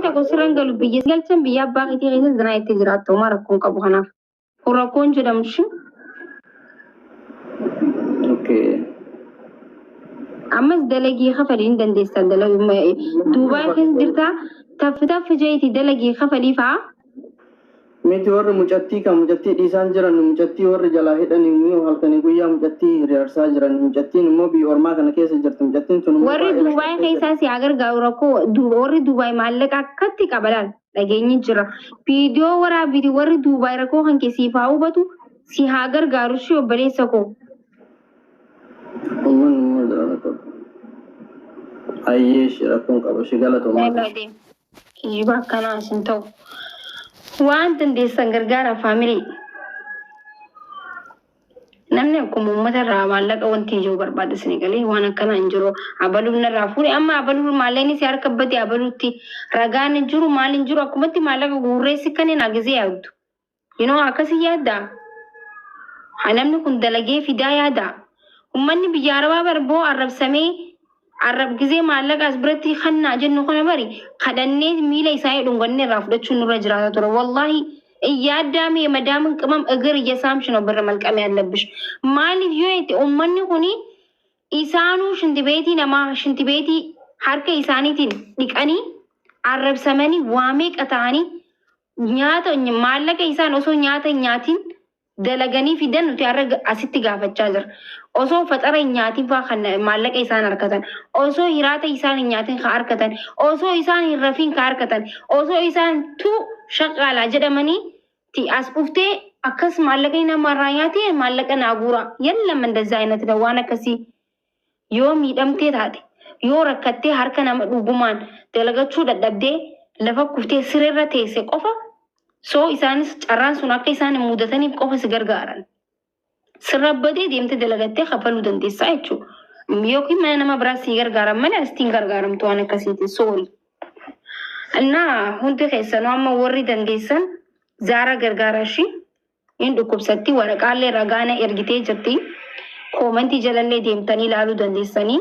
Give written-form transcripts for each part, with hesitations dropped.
Tokko sirran galu biyya si galchan biyya abbaa keetii keessa zinaa itti jiraatta homaa rakkoon qabu kanaaf. Kun rakkoon jedhamu shi. Okay. Ammas dalagii kafalii hin dandeessan dalaguu. Duubaa keessa jirtaa taffi taffi jeeti dalagii kafalii fa'aa. Miti warri mucattii kan mucattii dhiisaan jiran mucattii warri jalaa hidhanii immoo halkanii guyyaa mucattii hiriirsaa jiran mucattiin immoo biyya ormaa kana keessa jirti mucattiin tun immoo Warri baay'ee Duubaay rakkattee keessaa jirti. si haa gargaaru rakkoo warri Duubaay maallaqa akkatti qaba laal dhageenyi jira. Viidiyoo waraabiti warri Duubaay rakkoo kan kee siif haa hubatu si haa gargaaru shi obboleessa koo. Uummanni immoo jala rakkoo. Ayyee ishee rakkoon qabu ishee galatoomaa. Yallaa deem. Kijiba akkanaa as hin ta'u. Waan dandeessan gargaara family. Namni akkuma uummata irraa maallaqa wanti ijoo barbaada isin galee waan akkanaa hin jiru. Abaluun narraa fuudhe amma abaluun maallaqni si harka bade abaluutti ragaan hin jiru maal hin jiru akkumatti maallaqa guurree si kan hin agizee yaaddu. You know akkasi yaaddaa? Ha namni kun dalagee fidaa yaadaa? Ummanni biyya arabaa bar boo arrabsamee arrab gizee maallaqa as biratti kannaa jennu kana bari kadhannee miila isaanii dhungannee irraa fudhachuun nurra jiraata ture. Wallahi yaaddaa mee madaamin qimam እግር እየሳምሽ ነው ብር መልቀም ያለብሽ። Maaliif yoo jette ummanni kuni isaanuu shintibeetii namaa shintibeetii harka isaaniitiin dhiqanii arrabsamanii waa meeqa ta'anii nyaata maallaqa isaan osoo nyaata hin nyaatin dalaganii fidan nuti har'a asitti gaafachaa jira. Osoo faxara hin nyaatin fa'aa kan maallaqa isaan harkatan, osoo hiraata isaan hin nyaatin kan harkatan, osoo isaan hin rafiin kan harkatan, osoo isaan tu shaqaalaa jedhamanii ti as dhuftee akkas maallaqa namarraa nyaatee maallaqa naa guuraa. Yallam እንደዛ አይነት ነው waan akkasii yoo miidhamtee taate yoo rakkattee harka nama dhugumaan dalagachuu dadhabdee lafa kuftee sireerra teesse qofa soo isaanis carraan sun akka isaan hin mudataniif qofa si gargaaran. Sirra badee deemtee dalagattee kafaluu dandeessaa jechuudha. Yookiin mana nama biraa si gargaaran malee asitti hin gargaaramtu waan akkasiitiin soori. Innaa hundi keessanuu amma warri dandeessan Zaara gargaara ishii hin dhukkubsatti waraqaallee ragaana ergitee jirti. Koomantii jalallee deemtanii ilaaluu dandeessanii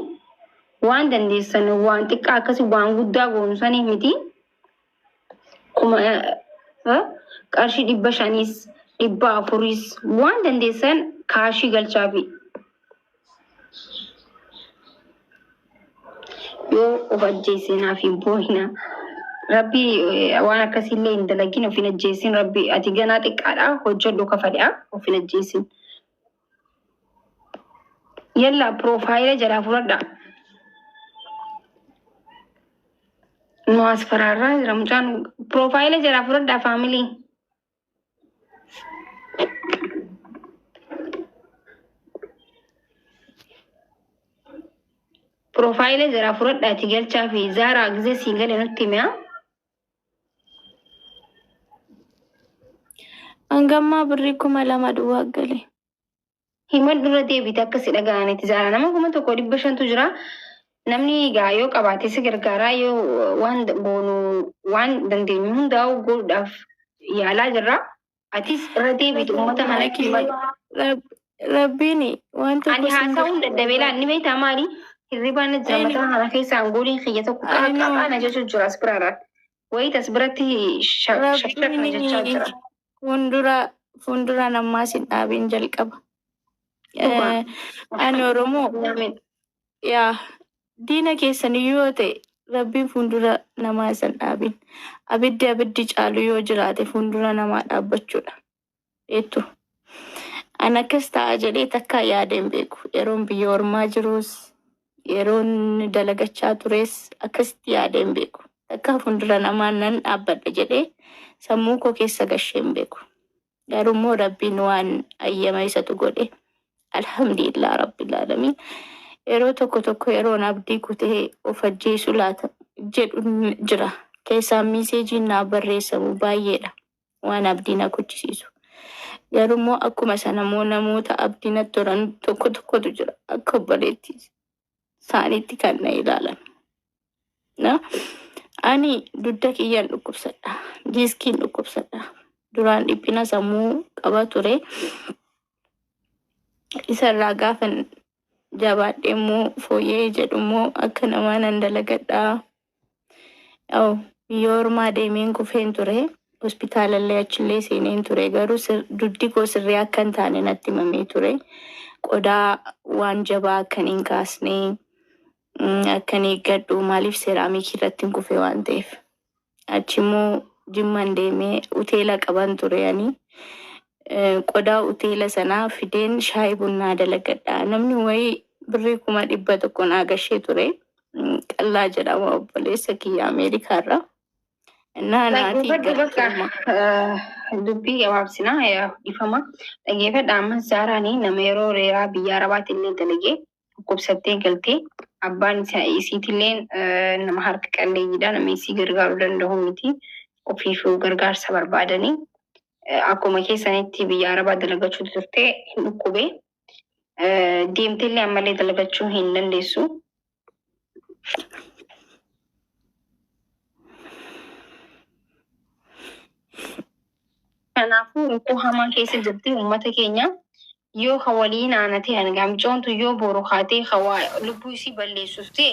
waan dandeessan waan xiqqaa akkasii waan guddaa goonu sanii miti. Kuma qarshii 500s 400s waan dandeessan kaashii galchaafi. Yoo of ajjeese naaf hin boo'ina. Rabbi waan akkasiillee hin dalagin of hin ajjeesin rabbi ati ganaa xiqqaadha hojjedhu kafadha of hin ajjeesin. Yalla piroofaayila jalaa fudhadha. Nu as faraarraa jira mucaan piroofaayila jalaa fudhadha faamilii. Piroofaayila jalaa fudhadha ati galchaa fi zaaraa gizee siin gale nutti himee. Hangammaa birrii 2000 duwwaa gale. Himadhu irra deebite akka si dhaga'anitti zaara nama 1500tu jira. Namni egaa yoo qabaate si gargaaraa yoo waan goonu waan dandeenyu hundaa'u godhuudhaaf yaalaa jirra. Atis irra deebite uummata kanatti himadhu. Rabbiin waan tokko Ani sin haasa'uun gochuu dadhabee barbaada. laan ni beektaa maali? Hirribaan na jira I know. mataa kana keessa angooliin kiyya tokko I know. qaqqabaa na jechuu jira as biraadhaan. Wayit as biratti shakshak na jechaa Rabbiin jira. fuuldura fuuldura namaa sin dhaabin jalqaba. Dhugaa. Ani Oromoo Amiin. yaa diina keessan yoo ta'e rabbiin fuuldura namaa isan dhaabin. Abiddi abiddi caalu yoo jiraate fuuldura namaa dhaabbachuudha. Beektu. Ani akkas ta'a jedhee takkaa yaada hin beeku. Yeroon biyya ormaa jirus yeroon dalagachaa tures akkasitti yaada hin beeku. Takkaa fuuldura namaa nan dhaabbadha jedhee sammuu koo keessa gashee hin beeku. Garuu immoo rabbiin waan ayyama isatu godhe. Alhamdulillah rabbil alamin. Yeroo tokko tokko yeroon abdii kutee of ajjeesu laata jedhu jira. Keessaan miiseejiin naa barreessamu baay'eedha. Waan abdii na kuchisiisu. Garuu immoo akkuma sana immoo namoota abdii natti tolan tokko tokkotu jira. Akka obboleettii isaaniitti kan na ilaalan. Na ani dugda kiyyaan dhukkubsadha. Diiskiin dhukkubsadha. Duraan dhiphina sammuu qaba ture. Isarraa gaafan jabaadhe immoo fooyya'ee jedhu immoo akka namaa nan dalagadha. Yaa'u Biyya ormaa deemeen kufeen ture. Hospitaalallee achillee seeneen ture. Garuu duddi koo sirrii akka hin taane natti himamee ture. Qodaa waan jabaa akkan hin kaasne, akkan eeggadhu, maaliif seeraamikii irratti hin kufe waan ta'eef. Achimmoo Jimman deemee hoteela qaban ture ani. Qodaa hoteela sanaa fideen shaayii bunnaa dalagadha. Namni wayii birrii 100,000 naa gashee ture. Qallaa jedhama, obboleessa kiyya Ameerikaarra. Innaa naatii Dhaggeeffadhu bakka galatooma. Dubbii gabaabsinaa ifama. Dhaggeeffadha, amma Zaaraanii nama yeroo dheeraa biyya Arabaatti illee dalagee dhukkubsattee galtee, abbaan isaa isiitillee nama harka qalleeyyiidha, nama isii gargaaruu danda'u miti, ofiifuu gargaarsa barbaadanii akkuma keessanitti biyya Arabaa dalagachuu turte, hin dhukkube, deemteellee ammallee dalagachuu hin dandeessu. Kanaafuu rakkoo hamaa keessa jirti. Uummata keenya yoo ka waliin aanatee hangamcoontu yoo boru kaatee hawaa lubbuu isii balleessuuf ta'e,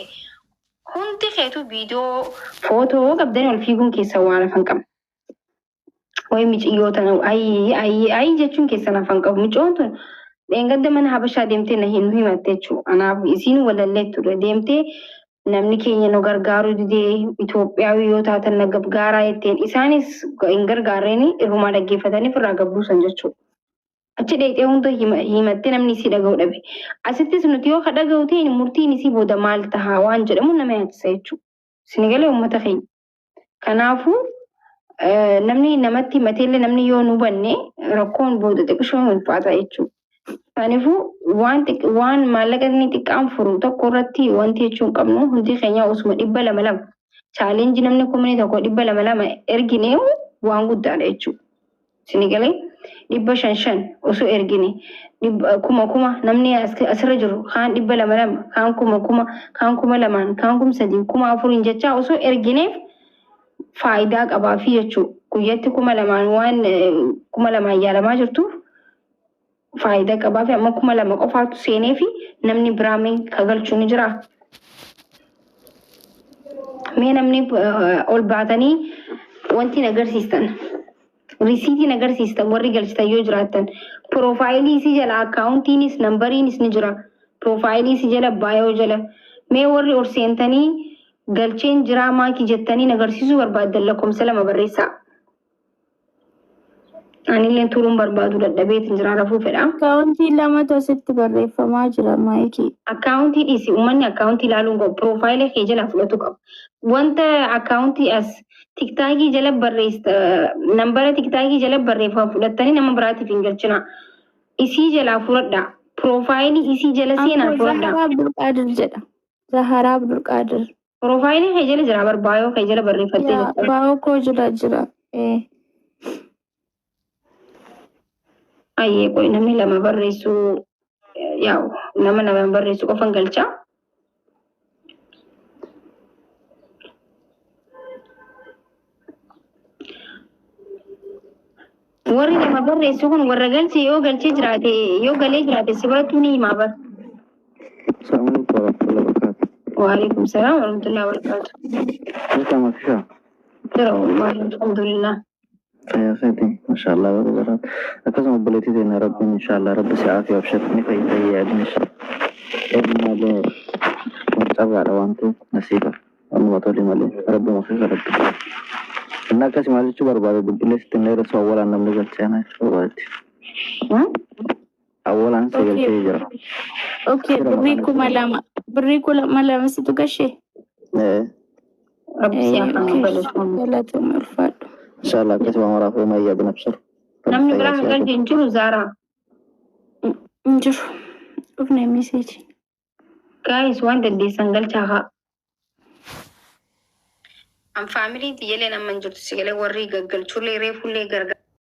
hundi keetu viidiyoo footoo qabdanii ol fiiguun keessa waan hafan qabna. Wayi miciyyoo tana, ayii ayii ayii jechuun keessan hafan qabu. Micoon tun dheengadda mana Habashaa deemtee na hin himatte jechuudha. Anaaf isiin walallee ture, deemtee namni keenya nu gargaaruu didee, Itoophiyaawii yoo taatan na gargaaraa jetteen, isaanis hin gargaarreeni, irrumaa dhaggeeffatanii irraa gabbuusan jechuudha. Achi dheexee hunda himattee namni isii dhaga'u dhabe. Asittis nuti yoo ka dhaga'u ta'e, murtiin isii booda maal tahaa waan jedhamu nama yaachisa jechuudha. Isin galee, uummata keenya? Kanaafuu namni namatti himateellee, namni yoo nu hubanne, rakkoon booda xiqqishoo ulfaata jechuudha. Kanaafuu waan maallaqa inni xiqqaan furu tokko irratti wanti jechuu hin qabnu, hundi keenya osuma 200 lama challenge namni 1000 200 erginee waan guddaadha jechuudha. Isin galee? 500 shan osoo ergine, kuma kuma namni asirra jiru kaan 200 lama, kaan kuma kuma, kaan 2000n, kaan 3000, 4000n jechaa osoo ergineef faayidaa qabaafi jechuudha. Guyyatti 2000n waan 2000n yaalamaa jirtuuf faayidaa qabaafi. Amma 2000 qofaatu seenee fi namni biraa mee ka galchuu ni jira. Mee namni ol baatanii wanti na agarsiistan, risiitiin agarsiistan, warri galchitan yoo jiraattan, profile isii jala akkaawuntiinis nambariinis ni jira. Profile isii jala, bio jala, mee warri ol seentanii galcheen jiraa maakii jettanii agarsiisuu barbaaddan lakkoofsa 2 barreessaa. Anillee turuun barbaadu dadhabeetiin jira, rafuu fedha. Akkaawuntii lamatu asitti barreeffamaa jira, maayikii. Akkaawuntii dhiisi, uummanni akkaawuntii ilaaluun qabu, profile kee jala fudhatu qabu. Wanta akkaawuntii as TikTokii jala barreessa, nambara TikTokii jala barreeffama fudhattanii nama biraatiif hin galchina. Isii jalaa fudhadha. Profile isii jala seenaa Akkoo fudhadha. Zaharaa Abdulqaadir jedha. Zaharaa Abdulqaadir. Profile kee jala jira, bio kee jala barreeffattee Yaa jirta. Bio koo jira jira. Eh. Ayyee, qoy, namni lama barreessuu, yaa'u nama lama barreessuu qofan galcha. Warri lama barreessu kun warra galche, yoo galchee jiraate, yoo galee jiraate si birattuu ni himaa bara. السلام عليكم ورحمة الله وبركاته. وعليكم السلام ورحمة الله وبركاته. كيف ما فيها؟ Jira wallahi, alhamdulillah. يا خيتي، ما شاء الله بارك. Akkasuma obboleettii teenya Rabbiin inshallah Rabbi si aafiya, abshir, ni fayyita yaadin inshallah. Malee kun carraadha waan ta'eef, nasiiba waanuma tole malee Rabbi ma fi kadhadhu. Inni akkasii maal jechuu barbaade, bilbilee sitti hin dheeressu, awwalaan namni galchee ana jechuu barbaadetti. Awwalaan si galchee jira. Okay, Jira birrii maqaan 2000, birrii 2000 situ gashee. Ee. Rabbi si haa Okay, galatu. Galatoomii, ulfaadhu. Inshallah akkasuma maraafuu mayyaadin, abshir. Namni biraa kan galche hin jiru, Zaaraa? Hin jiru. Dhufne message. Guys, waan dandeessan galchaa haa. An faamiliin xiyyeelee nama hin jirtu, si galee, warri gaggalchullee reefullee gargaara.